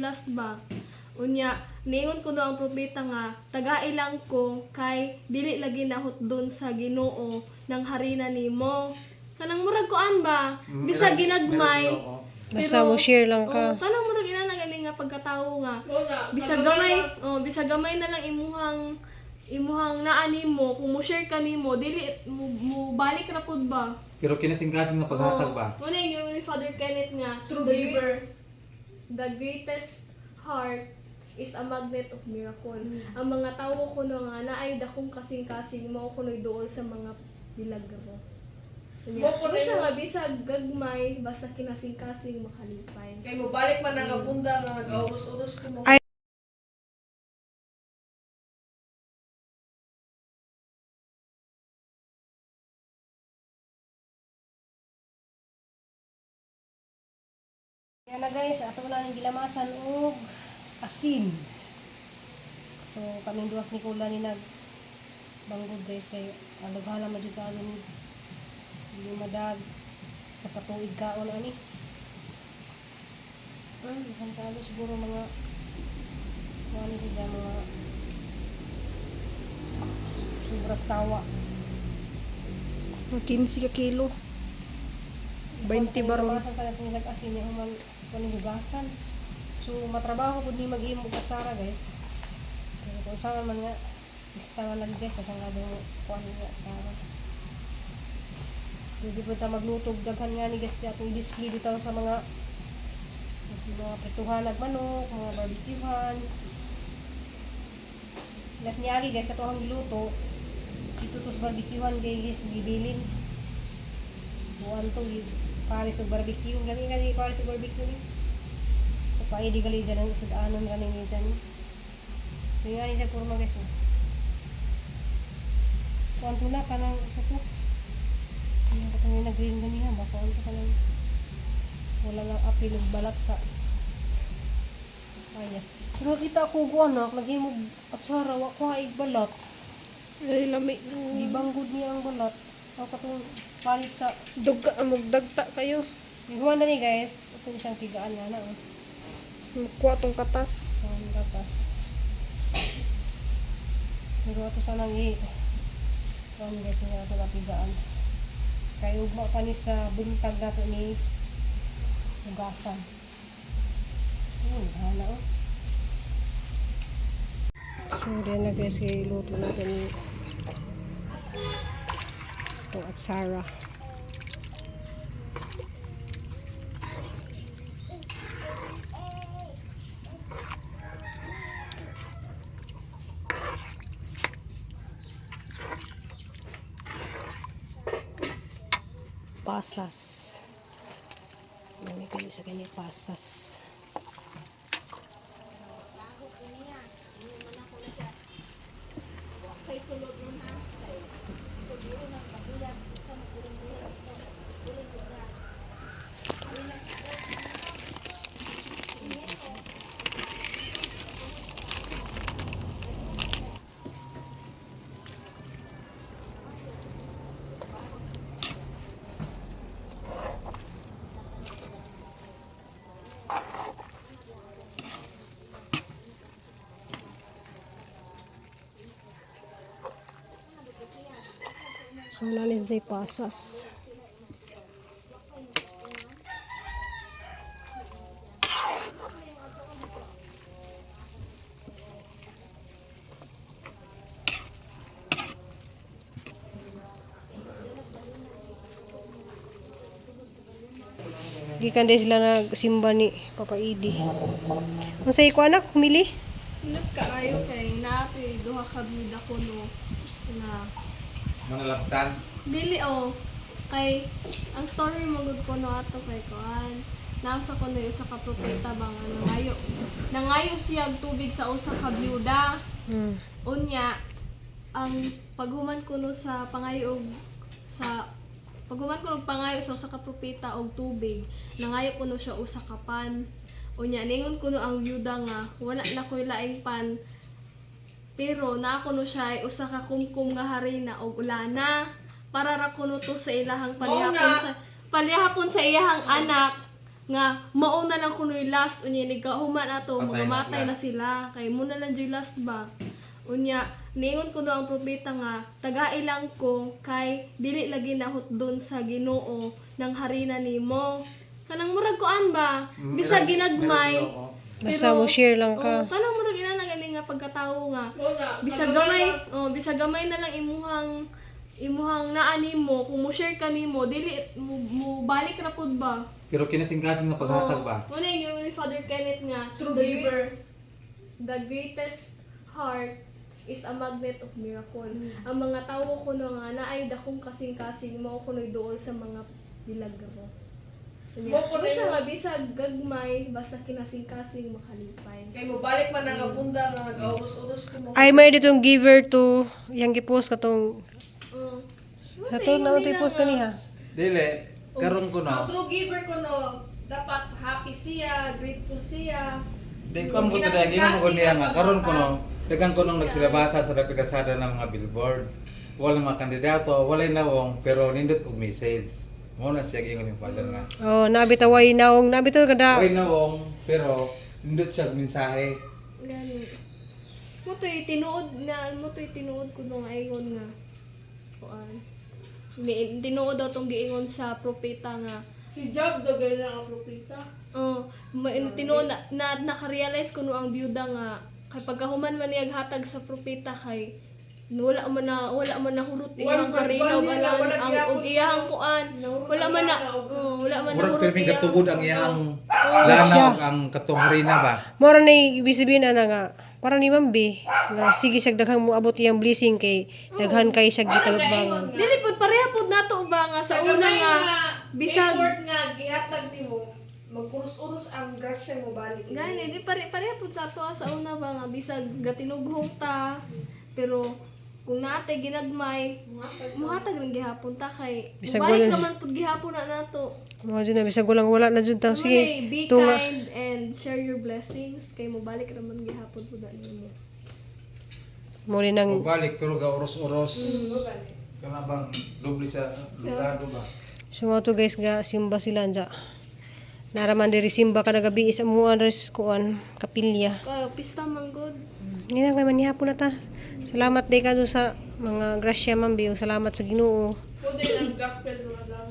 Last ba? Unya, niingon kuno ang propeta nga, tagai lang ko kay dili lagi nahutdon sa Ginoo ng harina nimo. Kanang murag kuan ba? Bisag ginagmay. Basta mo share lang ka. Oh, kanang murag ina na gani nga pagkatawo nga. Mo na, Bisag gamay, oh, bisag gamay na lang imuhang naa nimo, kung mo share ka nimo, dili mo balik ra pud ba? Pero kinasingkasing nga paghatag ba? Muna yung ni Father Kenneth nga, True the giver. The greatest heart is a magnet of miracle. Ang mga tawo kuno nga naay dakong kasing-kasing, mao kuno'y duol sa mga milagro. Unya, Mo kuno mo siya yung- nga bisag gagmay basta kinasing-kasing makalipay. Kay mo balik man ang abunda nga nag-auros-uros ko mo. Ay. Yan na guys, ato na ang gilamasan og asin. So kaming duwas ni Kula ni nag banggod guys, kay alughala man jud kaayo ni dili madag sa patuig kaon ani. Kan kaayo siguro mga kuan ni siya, mga sobras tawa. 15 ka kilo. 20 baron. Gilamasan sa natong isang asin niya human kuan hugasan. So matrabaho pud ni maghimo og atsara guys. Pero kung saan man nga ista man lang guys, daghang nga kuan nga atsara. Pwede po ta magluto og daghan nga ni guys sa atong display bitaw sa mga prituhan ag manok, mga barbecuehan. Las niagi guys, katuhang giluto. Dito to sa barbecuehan kay guys gibilin. Buwan to, pares og barbecue. Gani gani pares og barbecue ni. So paidi gali dyan ang sudanon ra ninyo dyan. So yan siya kurma guys. Oh. Kuan to na kanang sa to. Ano ka itong nag-green ganiha ba? Kuan to kanang wala lang apil ug balat sa kayas. Pero kita ako ko anak, naghimog atsara wa ko haig balat. Ay, lami. Gibanggod niya ang balat. Ang katong palit sa Dugka, mugdagta kayo. Ihuman na ni guys. Ito isang tigaan nga na. Oh. Mukuha tong katas. Ang gatas. Pero ito sanang i kuan guys nga ato napigaan. Kay ugma pa ni sa buntag nato ni hugasan. Hala oh. So, diyan na guys, kay luto natin itong atsara. Pasas. Dami kayo sa kanya pasas. So, nanin siya pasas. Gikan din sila nagsimba ni Papa Idi. Unsay ko anak, humili? Ingat kaayo kay naatoy duha ka bida kuno nga Manalabtan. dili oh kay ang story mo gud kuno ato kay kuan nasa kuno yung usa ka propeta ba nga nangayo siya og tubig sa usa ka byuda. Unya ang paghuman kuno sa pangayo og sa paghuman kuno og pangayo sa usa ka propeta og tubig, nangayo kuno siya usa ka pan. Unya ningon kuno ang byuda nga wala na koy laing pan, pero naa kuno siya ay usa ka kumkum nga harina og ulana para ra kuno to sa ilahang palihapon Mao na. sa palihapon sa iyahang anak. nga mao na lang kuno'y last, unya nigkahuman ato Patay mga na matay sila. na sila kay mo na lang jud last ba. Unya niingon kuno ang propeta nga tagai lang ko kay dili lagi nahutdon sa Ginoo ng harina nimo. Kanang murag kuan ba, bisag ginagmay. Meron, oo. Basta mo share lang ka. Oh, kanang murag ina na gani nga pagkatawo nga Mo na. bisag gamay, oh, bisag gamay na lang imuhang imuhang naa nimo kung mo share ka nimo dili mo, mo balik ra pud ba. Pero kinasing-kasing nga paghatag ba? Muna yung ni Father Kenneth nga True the, giver. the greatest heart is a magnet of miracle. Ang mga tawo kuno nga naay dakong kasing-kasing mao kuno'y duol sa mga milagro. Unya, Mo kuno mo siya yung- nga bisag gagmay basta kinasing-kasing makalipay. Kay mo balik man ang abunda nga nag-aurus-urus kuno. Ay may ditong giver to yang gipost katong Oh. sa to na to i-post kaniha. Dili, karon ko Ang no. true giver kuno dapat happy siya, grateful siya. Di ko ang buto dahil ingon mo niya nga karon ko no. Daghang ko nung nagsilabasan sa nagpigasada ng mga billboard. Walang mga kandidato, walay nawong, pero nindot og message. Mo na siya giingon yung father nga. Oh, nabi taway naong nabi to kada Walay nawong, pero nindot siya og mensahe. Gani. Mo to'y tinuod na mo to'y tinuod ko nung ingon nga. Kuan. Ni tinuod daw tong giingon sa propeta nga. Si Job do ganun lang ang propeta. Oh, tinuod na, na nakarealize ko no ang byuda nga kay pagkahuman man niya hatag sa propeta kay wala man na hurot iyang karina One year wala na, wala ang gihapon og iyang kuan Nahurot wala ang man na lana og- oh, wala man Murag nahurot pirming iyang- katugod ang iyang siya. lana ug ang katong harina ba. Mora na ibig sabihin ana nga para ni Ma'am B nga sige siya daghang moabot iyang blessing kay daghan kay siya gitabangan. Dili pud pareha pud nato ba nga sa Sa una gamay nga bisag effort nga gihatag nimo, magkurus-urus ang grasya mo balik. Gani, di pareha pud sa ato ah, sa una ba nga bisag gatinughong ta pero kung naate ginagmay muhatag lang gihapon ta kay Bisag balik wala- naman pud gihapon na nato. Mo jud na bisag walang wala na jud ta. Sige. Sige, be tunga. kind and share your blessings kay mobalik raman gihapon pud na nimo. Mo rin ang Balik pero ga oros-oros. Kana bang doble sa lugado ba? So mga to guys ga simba sila anja. Naraman diri simba kada gabi isa mo res kuan kapilya. Kayo pista man good. Hindi na kay manihapon na ta. Salamat day ka sa mga grasya Ma'am B. Ug salamat sa Ginoo. Kundi ang gospel mga lang.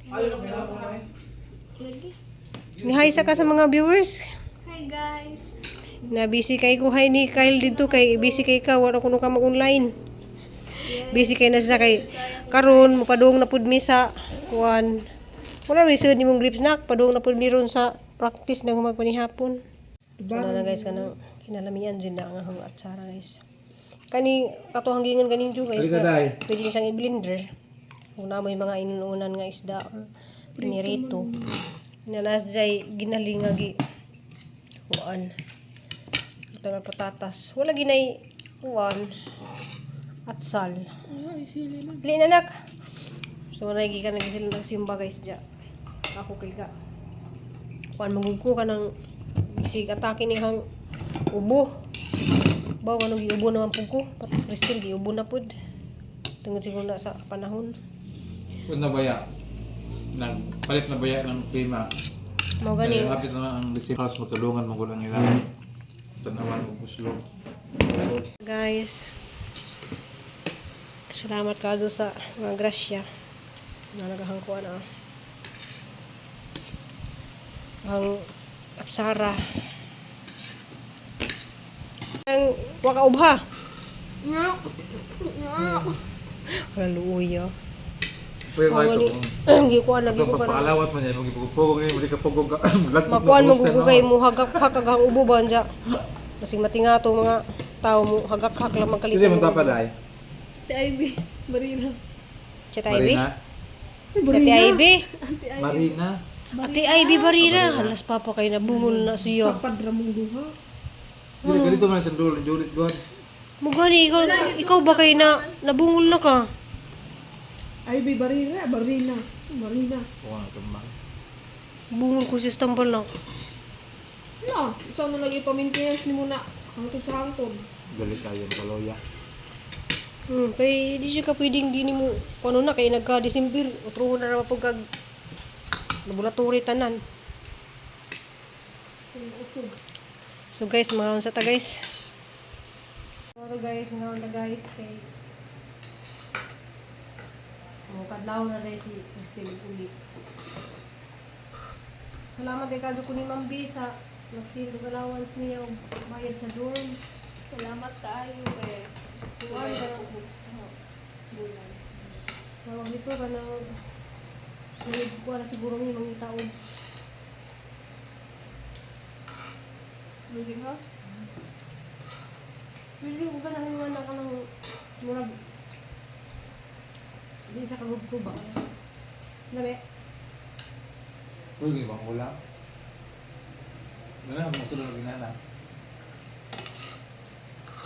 Ayo na eh. Lagi. Ni-hi sa ka sa mga viewers. Hi guys. Na busy kay ko hi ni Kyle dito kay busy kay ka wala kuno ka mag-online. Busy kay na siya kay karon mopadung na pud mi sa kuan. Wala ni sud nimong grip snack padung na pud mi ron sa practice nang magpanihapon. Diba? na guys kanang kinalamian din na ang atsara guys. Kani ato hanggingon ganin ju guys. Halika, na day. Pwede siyang i-blender. Kung na may mga inuunan nga isda or pinirito. Nanas jay ginalinga gi kuan. Ito nga patatas. Wala ginay kuan atsal. Dili na nak. So naigi ka nag sila nagsimba guys dya. Ako kay ga. Kuan magugko ka ng bisig atake ni hang ubo. Baw ano giubo naman pud ko. Patas Christine giubo na pud. Tungod siguro na sa panahon. Kun na baya? Nagpalit na baya ng klima. Mao gani. Kaya hapit na ang December mas matulungan mo ang ilang tanawan og buslog. Guys, salamat ka doon sa mga grasya na nagahangkuan ah. Ang atsara. Ang wakaubha. Wala luoy ah. Pwede Ang gani, gikuan lagi ko ka na. Pagpaalawat man yan, magipugpugong ngayon, hindi ka pugong ka. Makuan mo gugugay mo hagak-hak ang ubo ba anja. Kasing matinga to mga tao mo hagak-hak lang magkalit. Kasi mong tapad ay. TIB Marina. Sa Ivy? Marina. Sa Ivy? Marina. Ate Ivy Barira. Halas papa kay nabungol na siya. Dili ganito man sa dulo, julit god. Mugani ikaw, ikaw ba kay na nabungol na ka? Ivy Barira, Barina, Barina. Oo nga tumang. Bungol ko si Stambal na. No, ikaw na lagi pa-maintenance nimo na hangtod sa hangtod. Galit kayo kaloya. Kay di siya ka pwedeng di nimo kuno na kay nagka-December utro na ra pagkag Laboratory tanan. So guys, mga sa ta guys. So guys, mga ta guys kay mo kadlaw na dahil si Christine uli. Salamat kay kadto ko ni Ma'am B sa nagsilog allowance niya og bayad sa dorm. Salamat tayo eh. Kuan ka na. Bulan. Tawag dito ka na sunod ko na siguro mi mangita og Really ha? Pwede ko ganahan nga na ka ng murag di sa kagubko ba? Labi. Uy, ibang ulam. Wala, mga tulog na ginana.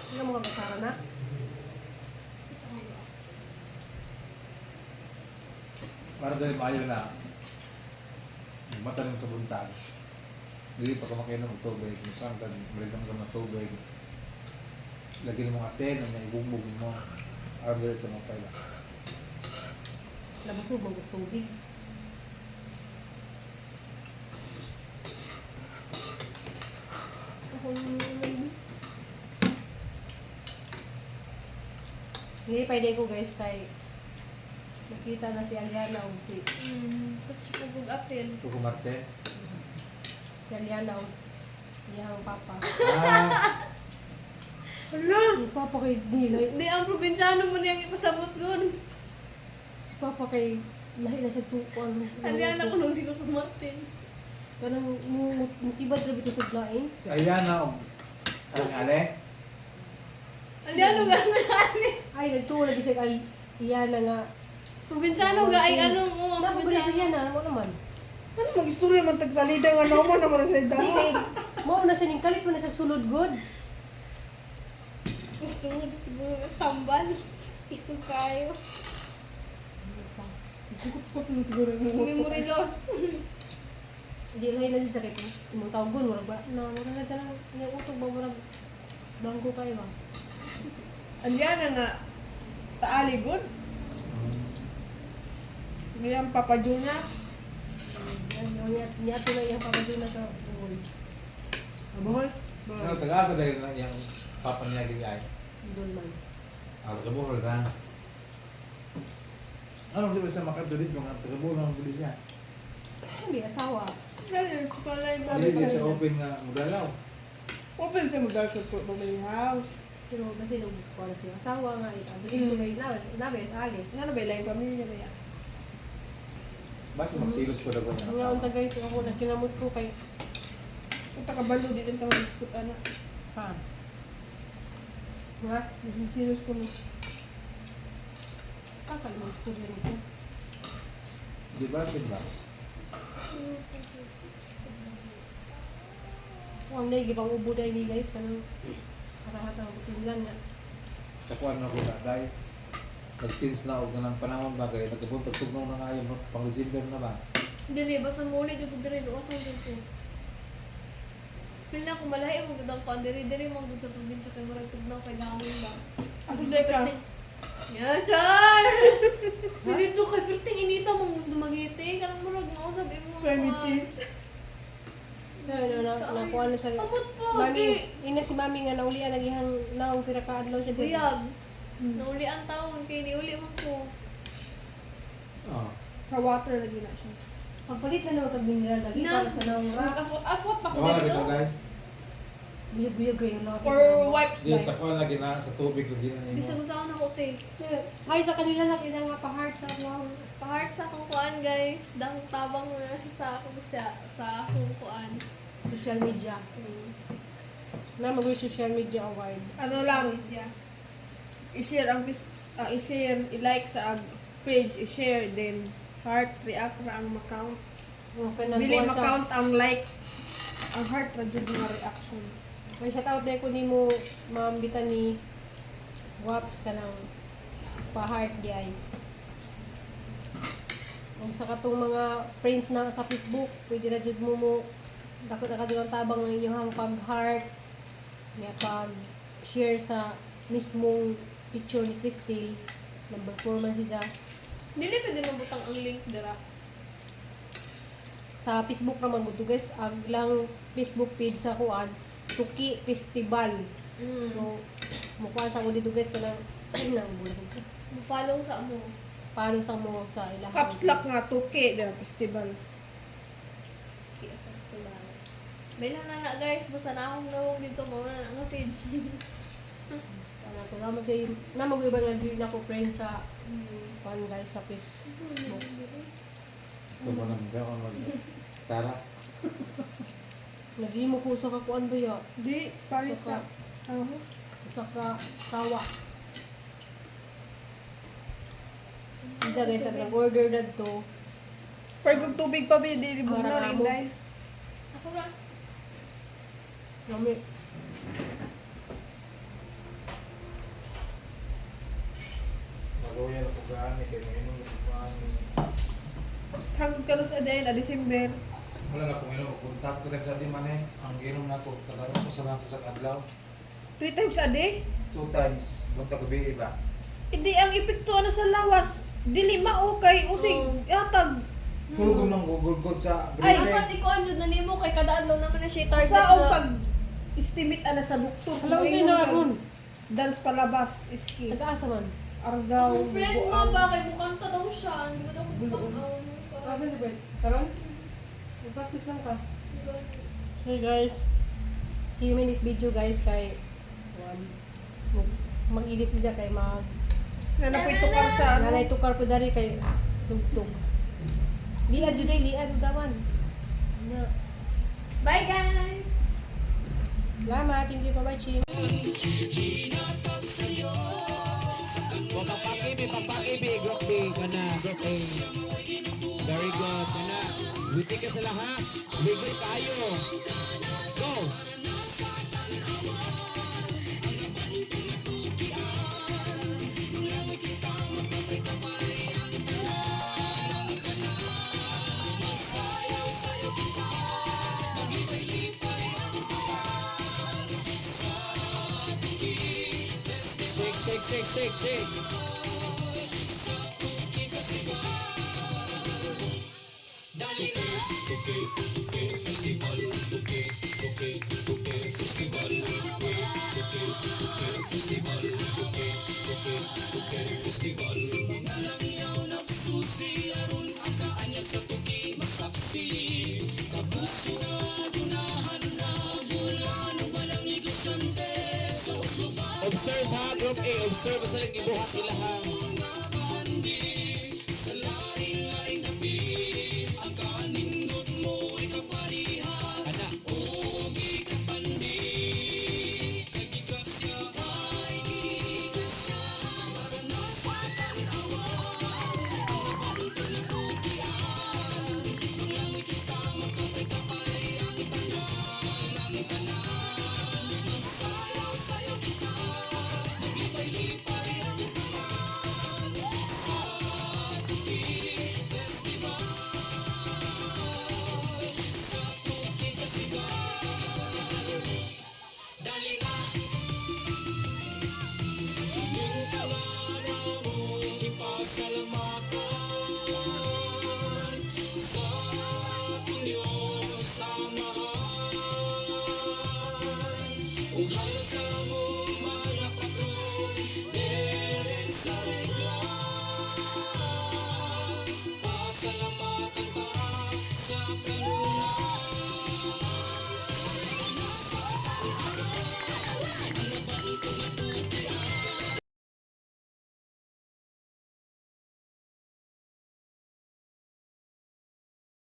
Ano mo kagasara na? Para dahil maayo na matalim sa buntag. Hindi pa kumakainom ng tubig. Minsan, maligam ka ng tubig. Lagyan mo ng asin, ano, ibugbog mo. Para dahil sa mga paila. Nabusog mo gusto tubig. Ako yung Hindi pa ko guys kay nakita na si Aliana o si Touch ko kog apel. Kukumarte. si Aliana o iyang papa. Ah, Hala! Ang papa kay nilay. Di ang probinsyano mo niyang ipasamot gon. Si papa kay lahi na siya tuko ano. Aliana ko nung sino kumatin. Kanang mutibad ra bitaw sa lain. Si Ayana, o ang ale. Aliana nga Ay nagtuo lagi siya kay Aliana nga. Probinsyano ga ay anong mo Napa ba siya Aliana mo naman? Ano mag-istorya man tagsalida nga naman naman sa Di daw. kay mao na siya ning kalit mo na sa sulod good. Gusto mo siguro tambal. Isu kayo. Kukupkop mo siguro yung utok. Memory loss. Di lahi na siya kay imong tawgon murag ba na murag na siya ng utok ba murag bangko kayo ba. Andiyan na nga taali good. Ngayon Papa Juna. Yan yun niya niya na iyang papaduna sa Bohol. Ah, Bohol? Ano, taga-asa dahil na yung papa niya gigay. Doon man. Ah, taga-Bohol na. Ano, di ba siya makadulit mga taga-Bohol ang gulit siya? Hindi asawa. Dahil pala yung Hindi di siya open nga mudalaw. Open siya mo dahil sa family house. Pero kasi nung kuha na siya asawa nga ito. Dito kay nabes nabes ali. Nga na ba yung pamilya na yan? Basta magsilos po daw niya. Nga unta guys ako nagkinamot ko kay Punta ka balo, di din tawag diskut ana. ha. Nga Serious ko no. kakal mo istorya nito. Di ba, sin ba? Ang nay gipang ubo dai ni guys kanang hata-hata ang butinlan nga. Sa kuan na ko na dahil nag-change na og ng panahon ba kay nagkabuntag tugnaw na nga yung pang December na ba? Dili basta mo ulit jud ko diri do asa jud ko. Feel na ko malahi mo gud ang kuan diri diri mo gud sa probinsya kay murag tugnaw kay gawin ba. Ako dahil ka. Yeah, char. Dili to kay perting inita mo gusto dumagiti kanang murag mausab imo. Climate change. Na na na nakuha na siya. Amot po, Mami, di. ina si mami nga naulian nagihang naong pira ka adlaw siya diri. Buyag. Nauli ang taon kay niuli man ko. Oh. Sa water lagi na siya. Pagpalit na naman kag mineral lagi Na. para sa naong ra. Aswat pa ko Wala dito. dito guys. Buyag-buyag kayo na. Or wipes Di like. sa kuan lagi na sa tubig lagi na nimo. Bisag unsaon ako te. Ay sa kanila na kina nga pa-heart sa naong. Pa-heart sa akong kuan guys. Dahong tabang mo na siya sa akong sa akong kuan. Social media. Na mag social media award. Ano lang, i-share ang i-share, i-like sa page, i-share, then heart react ra ang ma-count. Okay na Dili kuha siya. ma-count ang like, ang heart ra jud nga reaction. May shout out ko nimo Ma'am Bitani Waps ka ng pa-heart di ay. Ug sa katong mga friends na sa Facebook, pwede ra jud mo mo dako na ka jud ang tabang ng inyong pag-heart, nga pag-share sa mismong picture ni Christine. Number 4 man siya. Dili pwede mabutang ang link dira. Sa Facebook ra man gud to, guys, ang lang Facebook page sa kuan, Tuki Festival. So mukuan sa ko dito, guys, kanang nang bulan ko. Follow sa mo. Follow sa mo sa ilahang Caps lock nga, tuki, the festival. Tuki Festival. May lang na na guys, basta na akong nawong dito mo na ang page. Ana to na mag na mag-iba na din ako friend sa kuan, guys, sa Facebook. Gusto ko nang gawa mag Sara. Naghimo ko sa kakuan ba ya? Di, parit sa. Ano? Sa ka kawa. Isa, guys, ang nag-order na to. Pag tubig pa, ba, di libog na Marang rin, amo. day. Ako ra. Lami. Maluya na pugaan kay mainom na pugaan. Hanggang kalos adayon, a December. Wala na kung inom punta ko sa di man eh. Ang ginom na ko kalaro ko sa lang sa adlaw. Three times a day. Two times bunta gabi iba. Hindi ang epekto ano sa lawas. Dili mao kay usig yatag. Tulog ko nang gugulgod sa Ay, break. Dapat ikaw ang jud na nimo kay kada adlaw naman na siya target Sa sa pag estimate ana sa doktor. Hala, usay na akon. Dance palabas iski. Taga-asa man. Argaw. Akong friend mo Bubuan. ba kay bukanta daw siya. Hindi ko na ako Buloon. Asa si Bert? Karon? Practice lang ka. So guys, see you in this video, guys, kay one mag-ilis siya kay mag Na napoy tukar sa ano. Nanay tukar po dari kay tugtog. Liad jud ay liad ug dawan. Na. Bye guys. Salamat, thank you for watching. O papakibi, papakibi, group B, kana, group A. Very good, kana. Witi ka sa lahat. Bigay tayo. Go! Shake, shake, shake, shake, shake. Observe ha, group A. Observe sa lang gibuhat nila ha. Ana.